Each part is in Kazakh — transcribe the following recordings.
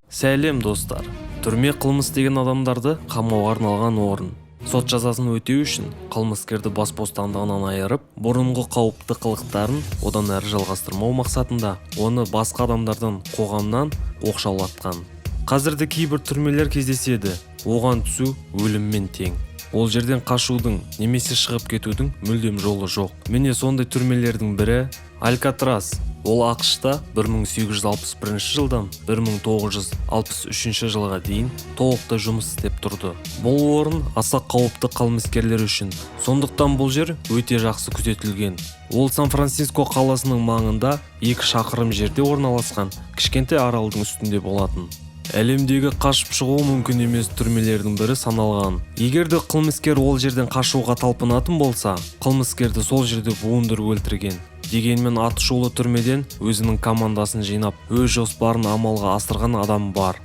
Сәлем, достар! Түрме – қылмыс істеген адамдарды қамауға арналған орын. Сот жазасын өтеу үшін қылмыскерді бас бостандығынан айырып, бұрынғы қауіпті қылықтарын одан әрі жалғастырмау мақсатында оны басқа адамдардан, қоғамнан оқшаулатқан. Қазірде кейбір түрмелер кездеседі, оған түсу өліммен тең, ол жерден қашудың немесе шығып кетудің мүлдем жолы жоқ. Міне, сондай түрмелердің бірі – Алькатрас. Ол АҚШ-та 1861 жылдан 1963 жылға дейін толықтай жұмыс істеп тұрды. Бұл орын аса қауіпті қылмыскерлер үшін, сондықтан бұл жер өте жақсы күзетілген. Ол Сан-Франциско қаласының маңында 2 шақырым жерде орналасқан кішкентай аралдың үстінде болатын. Әлемдегі қашып шығу мүмкін емес түрмелердің бірі саналған. Егер де қылмыскер ол жерден қашуға талпынатын болса, қылмыскерді сол жерде буындырып өлтірген. Дегенмен атышулы түрмеден өзінің командасын жинап, өз жоспарын амалға асырған адам бар.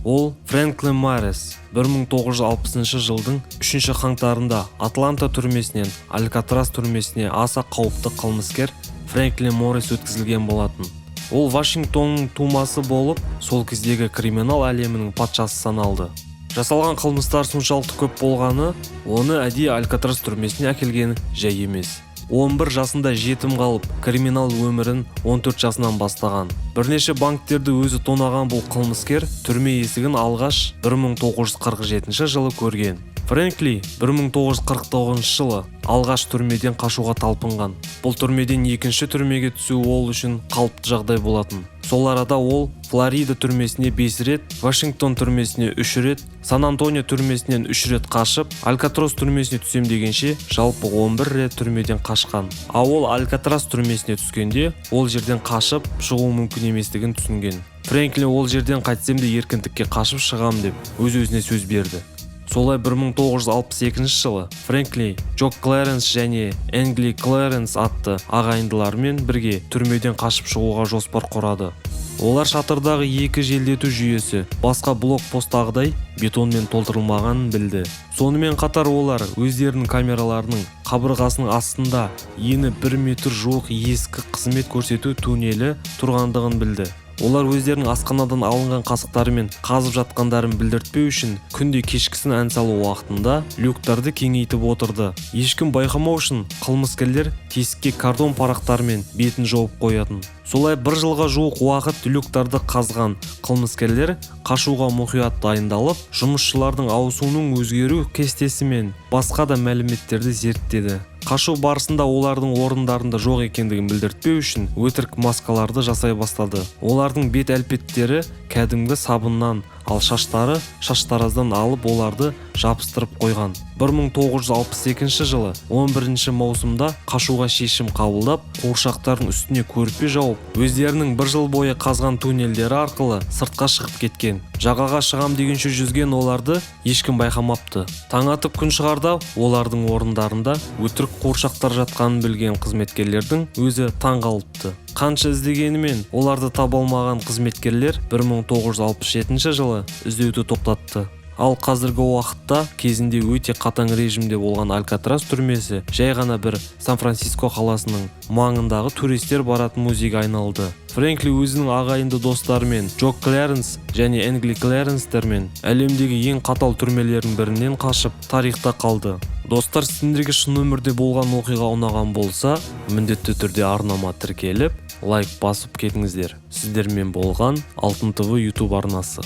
Ол – Фрэнклин Моррис. 1960 жылдың 3 қаңтарында Атланта түрмесінен Алькатрас түрмесіне аса қауіпті қылмыскер Фрэнклин Моррис өткізілген болатын. Ол Вашингтонның тумасы болып, сол кездегі криминал әлемінің патшасы саналды. Жасалған қылмыстар соншалықты көп болғаны, оны әдейі Алькатрас түрмесіне әкелгені жай емес. 11 жасында жетім қалып, криминал өмірін 14 жасынан бастаған. Бірнеше банктерді өзі тонаған бұл қылмыскер түрме есігін алғаш 1947 жылы көрген. Фрэнкли 1949 жылы алғаш түрмеден қашуға талпынған. Бұл түрмеден екінші түрмеге түсу ол үшін қалыпты жағдай болатын. Сол арада ол Флорида түрмесіне 5 рет, Вашингтон түрмесіне 3 рет, Сан Антонио түрмесінен 3 рет қашып, Алькатрас түрмесіне түсем дегенше, жалпы 11 рет түрмеден қашқан. Ал ол Алькатрас түрмесіне түскенде, ол жерден қашып шығу мүмкін еместігін түсінген. Фрэнклин ол жерден қайтсем де еркіндікке қашып шығам деп өз өзіне сөз берді. Солай 1962 жылы Фрэнкли Джок Клэренс және Энгли Клэренс атты ағайындылармен бірге түрмеден қашып шығуға жоспар құрады. Олар шатырдағы екі желдету жүйесі басқа блокпосттағыдай бетонмен толтырылмағанын білді. Сонымен қатар олар өздерінің камераларының қабырғасының астында ені 1 метр жуық ескі қызмет көрсету туннелі тұрғандығын білді. Олар өздерінің асханадан алынған қасықтарымен қазып жатқандарын білдіртпеу үшін күнде кешкісін ән салу уақытында люктарды кеңейтіп отырды. Ешкім байқамау үшін қылмыскерлер тесікке картон парақтармен бетін жауып қоятын. Солай бір жылға жуық уақыт люктарды қазған қылмыскерлер қашуға мұқият дайындалып, жұмысшылардың ауысуының өзгеру кестесі мен басқа да мәліметтерді зерттеді. Қашу барысында олардың орындарында жоқ екендігін білдіртпеу үшін өтірік маскаларды жасай бастады. Олардың бет әлпеттері кәдімгі сабыннан, ал шаштары шаштараздан алып, оларды жабыстырып қойған. 1962 жылы 11 маусымда қашуға шешім қабылдап, қуыршақтардың үстіне көрпе жауып, өздерінің бір жыл бойы қазған туннельдері арқылы сыртқа шығып кеткен. Жағаға шығам дегенше жүзген оларды ешкім байқамапты. Таң атып күн шығарда олардың орындарында өтірік қуыршақтар жатқанын білген қызметкерлердің өзі таң қалыпты. Қанша іздегенімен оларды таба алмаған қызметкерлер 1967 жылы іздеуді тоқтатты. Ал қазіргі уақытта кезінде өте қатаң режимде болған Алькатрас түрмесі жай ғана бір Сан-Франциско қаласының маңындағы туристер баратын музейге айналды. Фрэнкли өзінің ағайынды достарымен, Джок Клэренс және Энгли Клэренстермен, әлемдегі ең қатал түрмелердің бірінен қашып, тарихта қалды. Достар, сендерге шын өмірде болған оқиға ұнаған болса, міндетті түрде арнама тіркеліп, лайк басып кетіңіздер. Сіздермен болған Алтын ТВ YouTube арнасы.